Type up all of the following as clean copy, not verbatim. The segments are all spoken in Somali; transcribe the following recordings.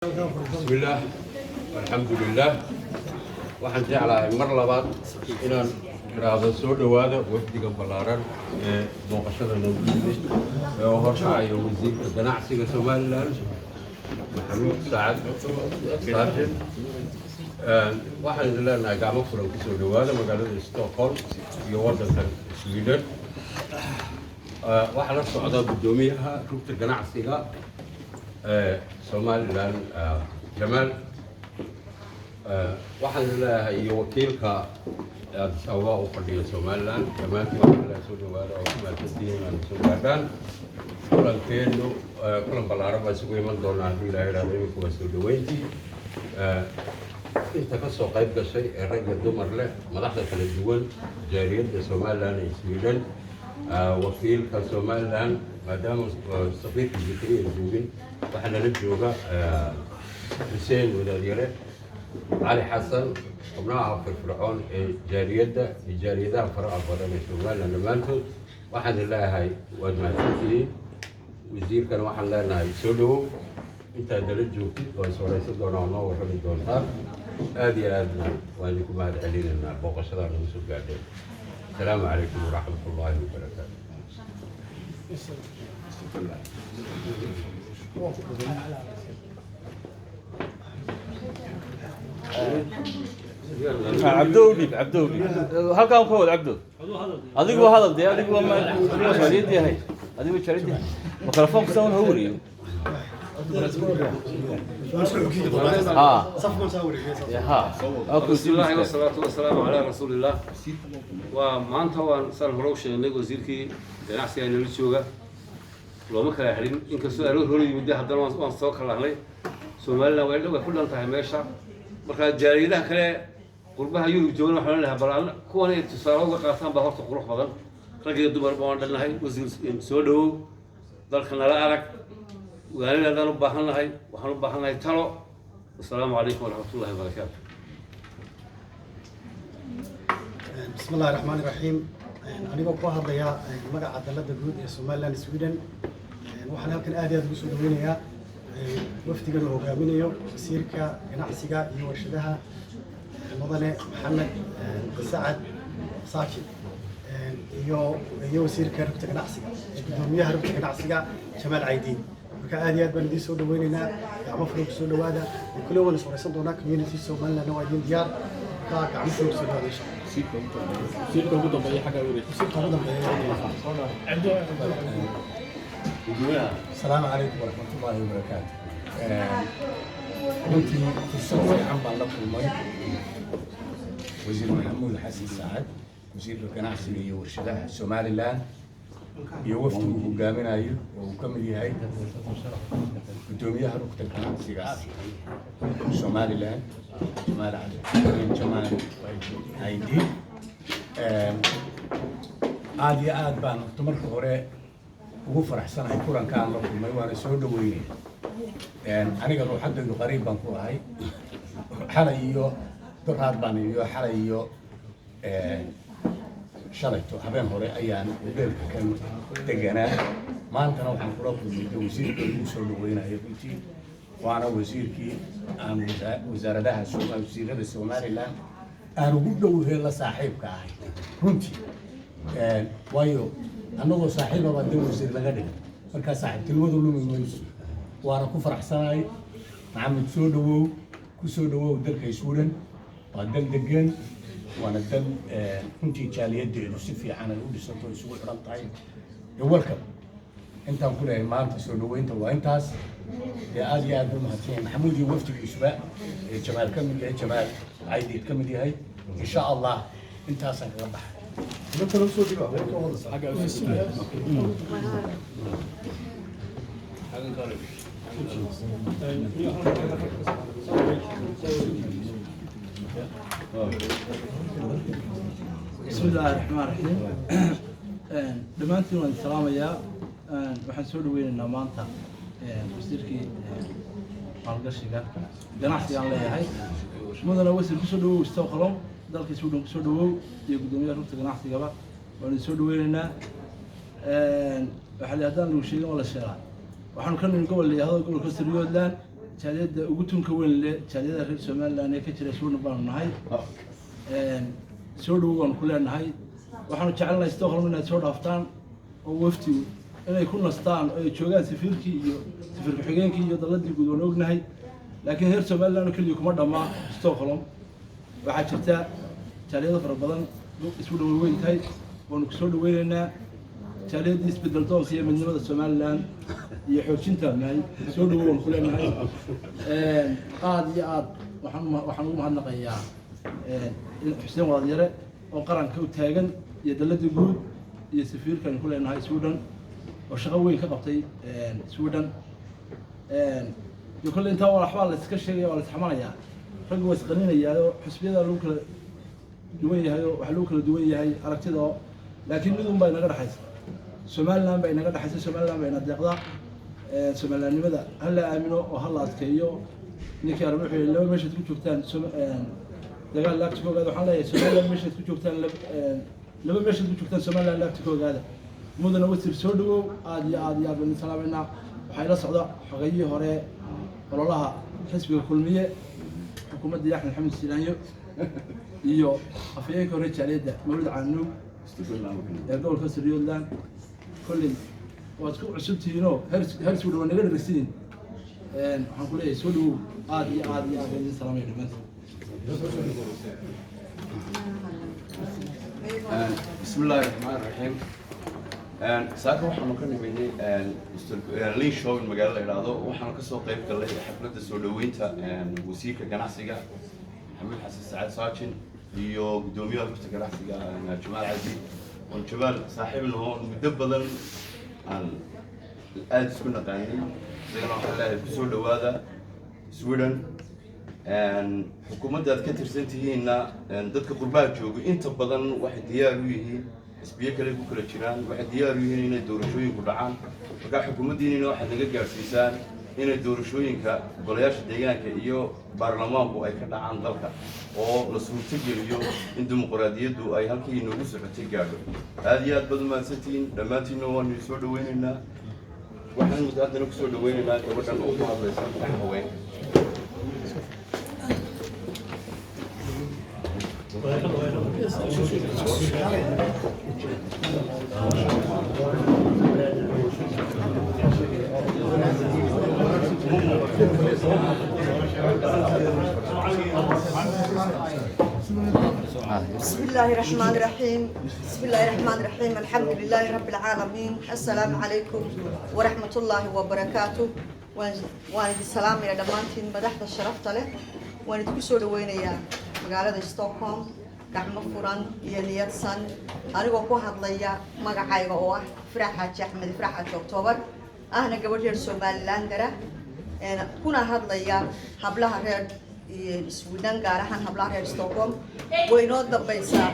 Bismillaah, alxamdulilaah. Waxaan jeclahay mar labaad inaan iraahdo soo dhowaada wafdiga ballaaran ee booqashada noogu yimid ee uu horkacayo wasiirka ganacsiga Somaliland, Maxamuud Sacad Saajin. Waxaan idin leenahay gacmo furan kusoo dhowaada magaalada Stockholm iyo waddankan Sweden. Waxaa la socda guddoomiyaha rugta ganacsiga ee Somaliland, Jamaal. Waxaan leeyahay iyo wakiilka Addis Ababa u fadhiya Somaliland. Dhammaantiin waxaan leeyahay soo dhawaada oo ku mahadsantihiin inaad soo gaadhaan kulankeenu. Kulan ballaaran baa isugu iman doonaa haddii Ilaha idhahdo. Iminku waa soo dhaweyntii. Inta ka soo qayb gashay ee rag iyo dumar leh, madaxda kala duwan jaaliyadda Somaliland ee Sweden, wakiilka Somaliland, maadaama safiirka Zakariya joogin, waxaa nala jooga Xuseen Wadaadyare, Cali Xasan, xubnaha firfircoon ee jaaliyadda iyo jaaliyadaha faraha badan ee Somaliland. Dhammaantood waxaan idin leeyahay waad mahadsantihiin. Wasiirkana waxaan leenahay soo dhawow, intaad nala joogtid waa is waraysan doonaa oo noo warrami doontaan. Aad iyo aadna waan idinku mahad celinaynaa booqashadaa nagu soo gaadheen. Asalaamu calaykum waraxmat ullaahi wabarakaatu. Cabdo u dhiib, Cabdo u dhiib, halkaan ka wad. Cabdo, adigu waa hadal dee, adigu waa ma jaaliyad yahay, adigu jaaliyad yahay, mikrofoonka san ha wariyo ha ha. بسم الله والصلاة والسلام على رسول الله. Waa maanta waan saan hore u sheegnay, wasiirkii ganacsiga nala jooga, looma kala xidhin. Inkastoo aroor hore yimid, haddana waan soo kalahnay. Somaliland way ku dhan tahay meesha. Marka jaaliyadaha kale qurbaha Yurub joogana waxaan lenahay bal kuwan ay tusaale uga qaataan baa horta qurux badan. Rag iyo dumarba waan dhannahay. Wasiir, soo dhawow, dalka nala arag. Waanidaadaan u baahan nahay, waxaan u baahan nahay talo. Wasalaamu calaykum waraxmat ullahi wabarakaatu. بسم الله الرحمن الرحيم. Anigoo ku hadlaya magaca dalada guud ee Somaliland Sweden, waxaan halkan aad iyo aad ugu soo dhaweynayaa wafdigan uu hogaaminayo wasiirka ganacsiga iyo warshadaha, mudane Maxamed Sacad Saakin, iyo wasiirka rugta ganacsiga, gudoomiyaha rugta ganacsiga, Jamaal Caydiin. Marka aad iyo aad baan idiin soo dhaweynaynaa, gacmo furan kusoo dhawaada. Kule waan is wareysan doonaa, community Somalilandna waa idiin diyaar. Marka gacmo furan kusoo dhawaada, insha Allah. Wasiirka ugu dambeeya xagga wareeg. Wasiirka ugu dambeeya. Asalaamu calaykum waraxmatullaahi wabarakaatu. Runtii fursad fiican baan la kulmay wasiir Maxamuud Xasan Saacad, wasiirka ganacsiga iyo warshadaha Somaliland, iyo wafdi uu hogaaminayo oo uu ka mid yahay guddoomiyaha rugta ganacsiga Somaliland, Jamaal Cali, Jamaal Caydiid. Aada iyo aad baan horta marka hore ugu faraxsanahay kulankaan la kulmay, waana soo dhaweynaya. Aniga ruuxaddaydu qariib baan ku ahay. Xalay iyo doraad baan iyo xalay iyo shalayto habeen hore ayaan hoteelka kan deganaa. Maantana waxaan kula kulmay de wasiirka ugu soo dhaweynayo runtii, waana wasiirkii aan wasaaradaha wasiirada Somaliland aan ugu dhowhe la saaxiibka ahay runtii. Waayo annagoo saaxiibaba dee wasiir laga dhigay, markaa saaxiibtinimadu lumi mayso, waana ku faraxsanahay. Maxamed, soo dhawow, ku soo dhawow dalka Sweden. Waa dal degan, waana dal runtii jaaliyadeedu si fiican ay u dhisato, isugu xidhan tahay. Welcome intaan ku leeyahay maanta soo dhaweynta waa intaas. Dee aad iyo aad buu mahadsan yahay Maxamuud iyo wafdigiisuba, ee Jamaal ka mid yahay, Jamaal Caydiid ka mid yahay. Insha Allah intaasaan kaga baxay. Nimanka soo dhigo, haweenka wada. Xagga usoo. بسم الله الرحمن الرحيم. Dhammaantiin waan salaamayaa. Waxaan soo dhaweynaynaa maanta wasiirkii maalgashiga, ganacsigaan leeyahay. Mudane wasiir, kusoo dhawow Stockholm, dalka Sweden kusoo dhawow, iyo guddoomiyaha rugta ganacsigaba waan idin soo dhaweynaynaa. Waxaa la haddaan lagu sheegin waa la sheegaa. Waxaanu ka nimi gobol la yihahdo gobolka Siryoodland. Jaaliyadda ugu tunka weyn leh jaaliyada reer Somaliland ee ka jira Sweden baanu nahay. Soo dhowow waanu ku leenahay. Waxaanu jecelnahay Stockholm inaad soo dhaaftaan oo waftigu inay ku nastaan oo ay joogaan safiirkii iyo safiir ku-xigeenkii iyo daladii guud, waan ognahay, laakiin reer Somaliland oo keliya kuma dhammaa Stockholm. Waxaa jirta jaaliyado fara badan, isku dhow weyn tahay. Waanu ku soo dhaweynaynaa jaaliyadii isbedel doonka iyo midnimada Somaliland iyo xoojinta nahay. Soo dhowow waan ku leenahay. Aad iyo aad waxaan ugu mahadnaqayaa Xuseen Wadadyare oo qaranka u taagan iyo daladii guud iyo safiirkan ku leenahay Sweden oo shaqo weyn ka qabtay Sweden. Iyo kolle intaa waxbaa la iska sheegaya, waa la isxamanayaa, raggu waa isqaninayaa oo xusbiyada lagu kala duwan yahay oo waxaa lagu kala duwan yahay aragtida oo, laakiin mid un baa inaga dhexaysa, Somaliland baa inaga dhexaysa, Somaliland baa ina deeqda. Somalilandnimada ha la aamino oo ha la adkeeyo. Ninkii arab wuxuu yihi, laba meeshaad ku joogtaan dagaal laabta ka ogaada. Waxaan leeyahay, Somaliland meeshaad ku joogtaan, laba meeshaad ku joogtaan Somaliland laabta ka ogaada. Mudana wasiir, soo dhawow. Aad iyo aad iyo aad baan idin salaameynaa. Waxaa ila socda xogayihii hore ololaha xisbiga Kulmiye, xukuumadda Axmed Maxamed Silaanyo, iyo afhayeenka hore jaaliyadda Mawlid Caanuug ee gobolka Siryoodland. Kolley waad ku cusubtihiinoo heer soo dhawa naga dharagsiin. Waxaan ku leeyahay, soo dhawow. Aad iyo aad iyo aad baan idin salaamaya dhammaantiin. بسم الله الرحمن الرحيم. Saaka waxaanu ka niminay Linköping, magaalada la yidhaahdo. Waxaanu kasoo qayb galnay xafladda soo dhaweynta wasiirka ganacsiga Maxamuud Xasan Sacaad Saajin iyo guddoomiyaha rugta ganacsiga Jamaal Cadi, oon Jamaal saaxiib naho, muddo badan aan aada isku naqaanay. Isagana waxaan leeyahay, kusoo dhawaada Sweden. Xukuumadda aad ka tirsan tihiinna, dadka qurbaha jooga inta badan waxay diyaar u yihiin, xisbiyo kale ku kala jiraan, waxay diyaar u yihiin inay doorashooyinku dhacaan. Marka xukuumaddiinina waxaad naga gaadhsiisaan inay doorashooyinka golayaasha deegaanka iyo baarlamaanku ay ka dhacaan dalka oo la suurtogeliyo in dimuqraadiyaddu ay halkii inoogu socotay gaadho. Aad iyo aad baad umahadsantihiin dhammaantiinna. Waanu soo dhaweynaynaa. Waxaan haddana kusoo dhaweynaynaa gabadhan oo ku hadlaysa magaca haweenka. بسم الله الرحمن الرحيم، بسم الله الرحمن الرحيم، الحمد لله رب العالمين، السلام عليكم ورحمة الله وبركاته. Waan idin salaamaya dhammaantiin madaxda sharafta leh. Waan idinku soo dhaweynayaa magaalada Stockholm gacmo furan iyo niyadsan, anigoo ku hadlaya magacayga oo ah Firax Xaaji Axmed, Firax Xaaji October, ahna gabadh reer Somalilander ah, kuna hadlaya hablaha reer Sweden, gaar ahaan hablaha reer Stockholm. Way inoo dambaysaa,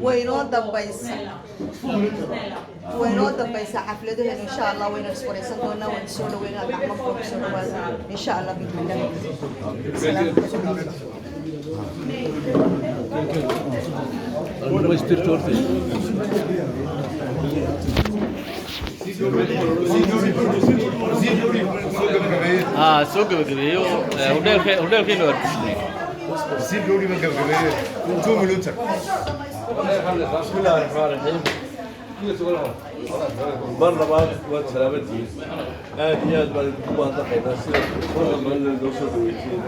way inoo dambaysaa, way inoo dambaysaa xafladaheenu, insha Allah. Wayna iswareysan doonaa. Wayna soo dhaweynaa, gacmo furan kusoo dhawaada, insha Allah bismillah. Salaam. Dhamaystirta horta. Soo gabagabeeyo hodheelka, hodheelkeena waa bushnay. بسم الله الرحمن الرحيم. Mar labaad waad salaamantihiin. Aad iyo aad baan idinku mahadnaqaynaa sida quruxda badan noo soo dhaweyseen,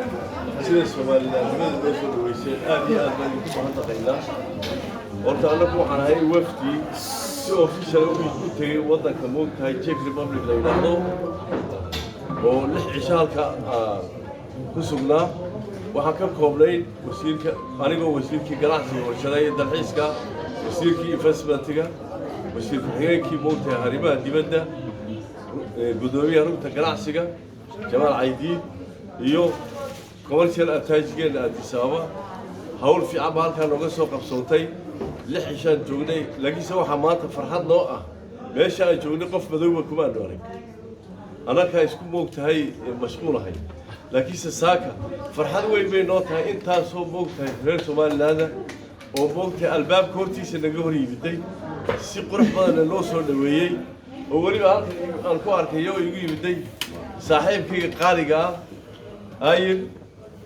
sida Soomalilandnimada noo soo dhaweyseen. Aad iyo aad baan idinku mahadnaqaynaa. Horta annagu waxaan ahay wafdi si official u tegey waddanka, moogtahay, Czech Republic la yidhaahdo, oo 6 cisho halka ku sugnaa. Waxaan ka koobnayn wasiirka, anigoo wasiirkii ganacsiga, warshadaha iyo dalxiiska, wasiirkii investmentiga, wasiir ku-xigeenkii, moogtahay, arrimaha dibadda, guddoomiyaha rugta ganacsiga Jamaal Caydiid iyo commercial attachégeena Addis Ababa. Hawl fiican baa halkaa nooga soo qabsoontay. 6 cishaan joognay, laakiinse waxaa maanta farxad noo ah, meesha aan joognay qof madowba kumaanu arag. Annagaa isku moogtahay mashquulahay, laakiinse saaka farxad weyn bay noo tahay intaasoo, moogtahay, reer Somalilaanda oo, moogtahay, albaabka hortiisa naga hor yimiday, si qurux badanna noo soo dhaweeyey, oo weliba halkan aan ku arkayo oo igu yimiday. Saaxiibkayga qaaliga ah Ayib,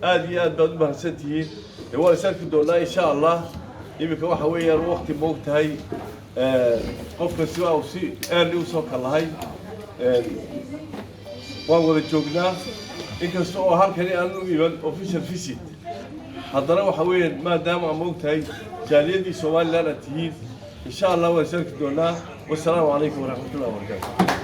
aad iyo aad baad u mahadsan tihiin. Dee waan is arki doonaa, insha Allah. Iminka waxa weeyaan waqti moog tahay, qof kasta uu si early usoo kalahay. Waan wada joognaa, inkasta oo halkani aan u iman official visit, haddana waxa weeyaan maadaama aan moog tahay jaaliyadii Somaliland aad tihiin, insha Allah waan is arki doonaa. Wasalaamu calaykum waraxmatullahi wabarakaatu.